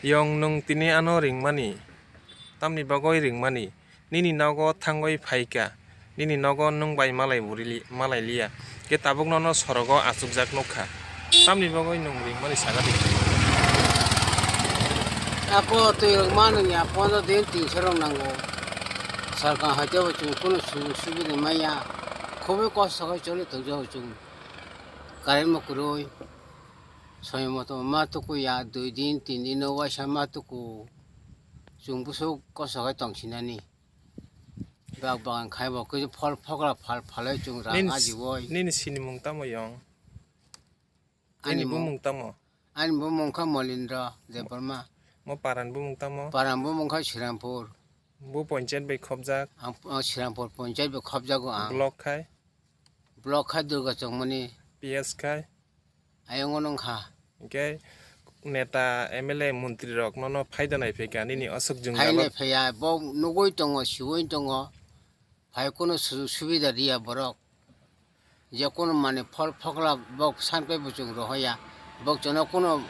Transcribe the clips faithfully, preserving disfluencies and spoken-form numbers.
Yong nwng tini ano ringmani, tamni bagwi ringmani? Nini nogo thangwi phaikha, nini nogo nwng bai malai bo rili-, malai liya, khe tabuk nono sorogo achukjak nukha. Tamni bagwi nwng ringmani saga di. Ako twi rwngma nwngya pondro din tingso rok nango. Sarkar haitebo chwng kunu sujog subida manya. Khobwi kosto khe choli tongjago chwng. Current bo kwrwi. Somoy moto ma tukuya, dui din, tin din o waisa ma tuku. Chwng bwswk kosto khe tongsinani. Bak bagan khai bo khe phol phokla phal phalwi chwng rang Nini s-, ajiwoi. Nini sinimung tamo yong? Ani Nini mung-, bumung tamo? Ani bumung kha Molindra Debbarma. Mo paran bumung tamo? Paran bumung kha Srirampur. Bo ponchayat bai khobjak? Ang, ang Srirampur ponchayat bai khobjago ang. Block khai? Block khai Durga Chongmani. P S khai? Ayongo nung kha. Hingke neta, M L A, montri rok nono phaida nai phaikha nini aswk jwngjalo. Phainai phaiya, bo nugui tongo, siui tongo. Phai kunu sujog subida riya borok. Je kunu mani phol phokla bok san khe bo chwng rohoya. Bok chwngno kunu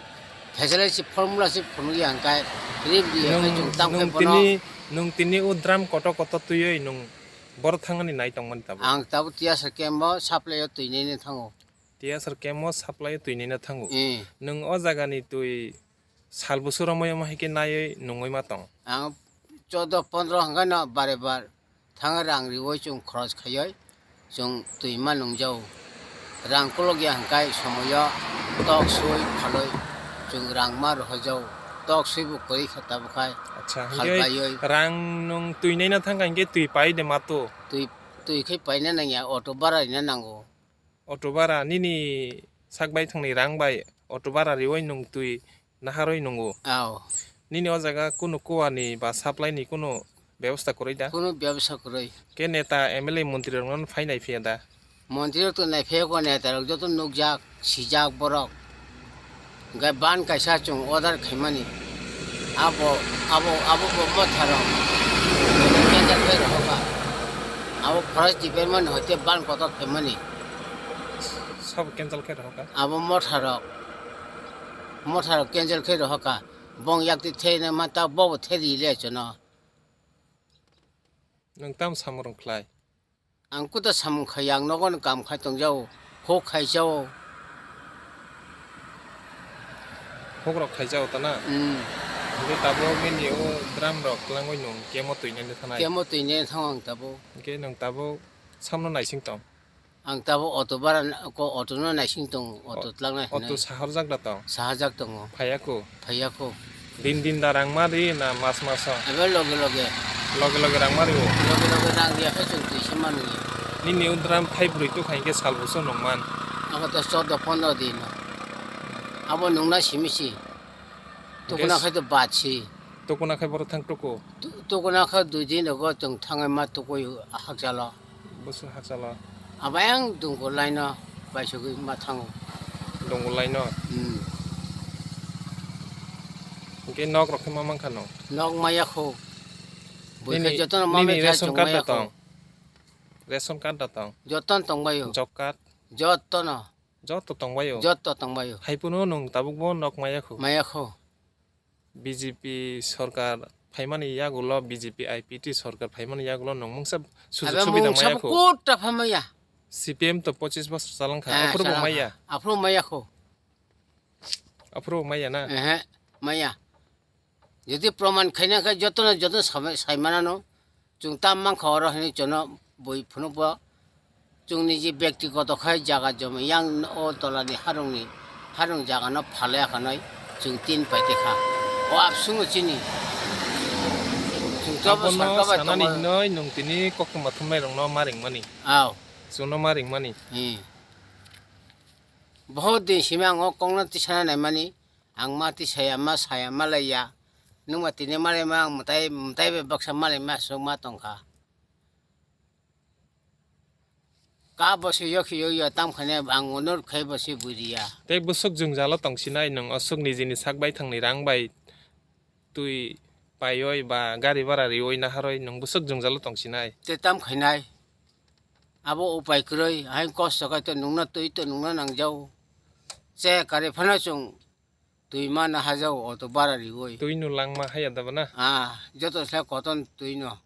facility formula se phunukya hingkai rib riya khe Nwng, chwng tang khe nwng bono. Tini, nwng tini o drum kotor kotor twiwi nwng boro thangani nai tongmani tabuk. Ang tabuk tiyasa camp o supply o twi nini thango. Tiyasar kemo supply twi nina thango. Eh. Nwng o jagani twi sal bwswk romwi omo hai khe naiwi nungwi ma tong? Ang chordo pondro hwnkhe no bare bar thang rang riwi chwng khoros khaiwi chwng twi ma nungjao. Rang kolok ya hwnkhe somoyo tok sui phalwi chwng rang ma rohorjao. Tok sui bo kwrwi kha tabuk khai Acha, phal hwnkhe baiwi. Rang nwng twi naina thangkha hwnkhe twi pai de ma to? Twi, twi khe paina nangya, auto bara rina nango. Auto bara nini sak bai thangni rang bai auto bara riwi nwng twi naharwi nungo. Ao. Nini o jaga kunu kuwani ba supply ni kunu bebosta kwrwi da? Kunu bebosta kwrwi. Khe neta M L A montri rok no phai nai phiya da? Montri rok to nai phiya ko, neta rok joto nukjak, sijak borok. Hingke ban kaisa chwng order khaimani. Abo, abo, abo bo motha rok cancel khai rohorkha. Abo forest department hoite ban kotor khaimani. Sabo cancel khai rohorkha? Abo motha rok, motha rok cancel khai rohorkha. Bong yakti thena ma ta bobo theri le chwngno. Nwng tamo samung rwng khlai? Ang kuta samung khai, ang nogo ni kam khai tongjao, huk khai jao. Huk rok khai jao ta na? Hmm. Hingke tabuk nini o drum rok twlangwi nwng kemo twi nai thanai? Kemo twi nai thango ang tabuk. Hingke nwng tabuk samno naising tong? Ang tabuk auto bara ko auto no naising tong, auto O-, tlangnai auto hinwi. Saharjak da tong? Saharjak tongo. Phaiya ko? Phaiya ko. Din din da rang ma ri na mas maso? Abo loge loge. Loge loge rang ma ri o? Loge loge rang riya khe chwng twi se manu ya. Nini o drum thai bwrwi tokha hingke sal bwswk nung man? Abo to chordo pondro din. Abo nungna simi si. Tukuna Hingke khai to bad si. Tukuna khai borok thang tuku? Tu-, tukuna kha dui din rogo chwng thangwi ma tukui hakchalo. Bwswk hakchalo? Abo yang dungkol line no paisugwi ma thango. Dungkol line no? Hmm. Hingke nok rok khe ma mankha no? Nok maya kho. Bui khe Nini, jotono ma nini maya kha ration chwng card maya da kho. Tong? Ration card da tong? Jotono tongbaio. Job card? Jotono. Joto tongbaio? Joto tongbaio. Hai phano nwng tabukbo nok maya kho? Maya kho. B J P sorkar phaimani yagulo, B J P I P T sorkar phaimani yagulo nwng mungsa sujug Abo subida mungsa maya kho. Kota pha maya. C P M to pochis bosor chalangkha, Ah, aphuru bo chalangkha. Maya. Aphuru maya kho. Aphuru bo maya na? Ehe, maya. Jodi proman khaina khe jotono, jotono samai-, saimanano. Chwng tam mankha oro hinwi chwngno bui phunukbo chwngni je byaktigoto khai jaga jomi yang o tolani harungni, harung jagano phalwi akhanai chwng tin paite kha. O abswngo chini. Chwng jobo Abono sorkar bai sanani tongo. Hinoi nwng tini koktwma thumnairokno ma ringmani. Ao. Chwngno ma ringmani. Hmm. Bohot din simi ang o kokno tisana naimani. Ang ma tisaya, ma saya, ma laiya. Nwng ma tini ma laima, ang mwtai, mwtai bai baksa ma laima aswk ma tongkha. Ka bo se yokhi yo yo tam khainai ang onur khai bo se buriya. Tei bwswk jwngjalo tongsinai nwng aswk nijini sak baithangni rang bai twi paioi ba gari bhara rioi naharoi nwng bwswk jwngjalo tongsinai. Tei tam khainai. Abo upai kwrwi, hai kosto khai to nwngno twi to nwngno nangjao. Che kari phano chwng Twi mano hajao auto bara riwi. Twi no langma haya da bana? Ah, joto sa koton twi no.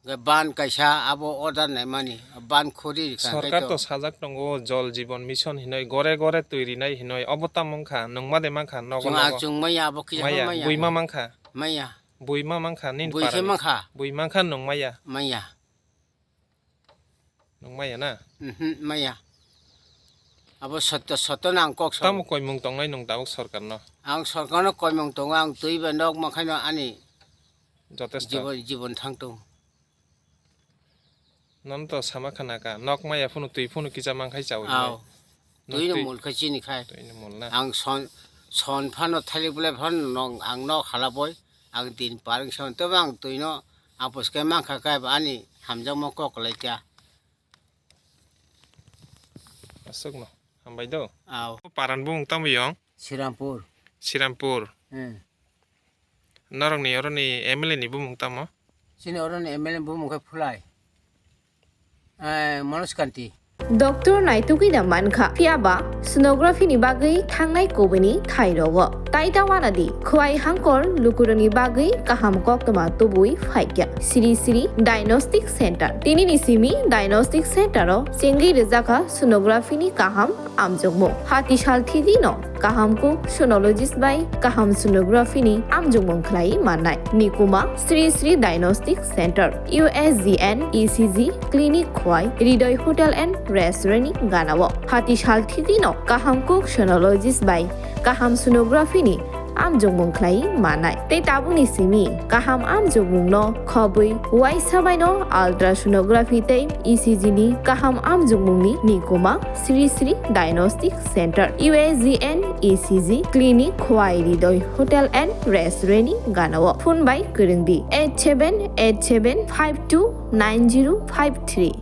Ge ban kaisa abo order naimani, ban khuri rikha, Sorkar kaitor. To sajak tongo Jal Jeevan Mission hinoi, gore gore twi rinai hinoi, obo tamo wngkha, nungma de mankha, nogo chwng, ah, nogo. Chwng maya abo kisa maya, maya. Buima mankha. Maya. Buima mankha, nini bui khe parani. Mankha. Bui mankha, nung maya. Maya. Nung maya na? Mhm, maya. Abo sotto, sotto na ang kok sao. Tamo koimung tongnai nung tabuk sorkarno? Ang sorkarno koimung tongo, ang twi bai nok mankhaino ani jotesto. Jibon, jibon thang tong. Nono to sama khana ka, nok maya phunu twi phunu kisa mankhai chawi. Aw. Hinai. Twi no mul khe chini khai. Twi no mul na. Ang son, son phano thalik belai phano nong, ang nok hala boi, ang din pareng son, tebo ang twi no apos khe mankha khe ani hamjakma kok kwlai kha. Aswk no, hambai do. Aw. Paran bumung tamo yong? Srirampur. Srirampur. Hmm. Norokni oroni M L A ni bumung tamo? Chini oroni M L A ni bumung khe Phulai. Eh, Manoj Kanti. Doctor naitugwi da mankha, phiyaba sonography ni bagwi thangnai kubuni thai rogo. Tai ta wana di, khwai hangkor lukurokni bagwi kaham koktwma tubui phaikya. Sri Sri Diagnostic Center. Tinini simi Diagnostic Center o chengwi rwjakha sonography ni kaham amjokmung. Hati sal thigwi no kaham kuk sonologist bai kaham sonography ni amjokmung khlai mannai. Nikuma Sri Sri Diagnostic Center, U S G N E C G clinic khwai Hridoy Hotel and Restaurant ni ganao. Hati sal thigwi no kaham kuk sonologist bai kaham sonography ni amjokmung khlai mannai. Tei tabukni simi kaham amjokmung no khobwi uaisa bai no ultrasonography tei E C G ni kaham amjokmung ni nikuma Sri Sri Diagnostic Center, U S G N E C G clinic khwai Hridoy Hotel and Restaurant ni ganao. Phone bai kwrwng di eight seven eight seven five two nine zero five three.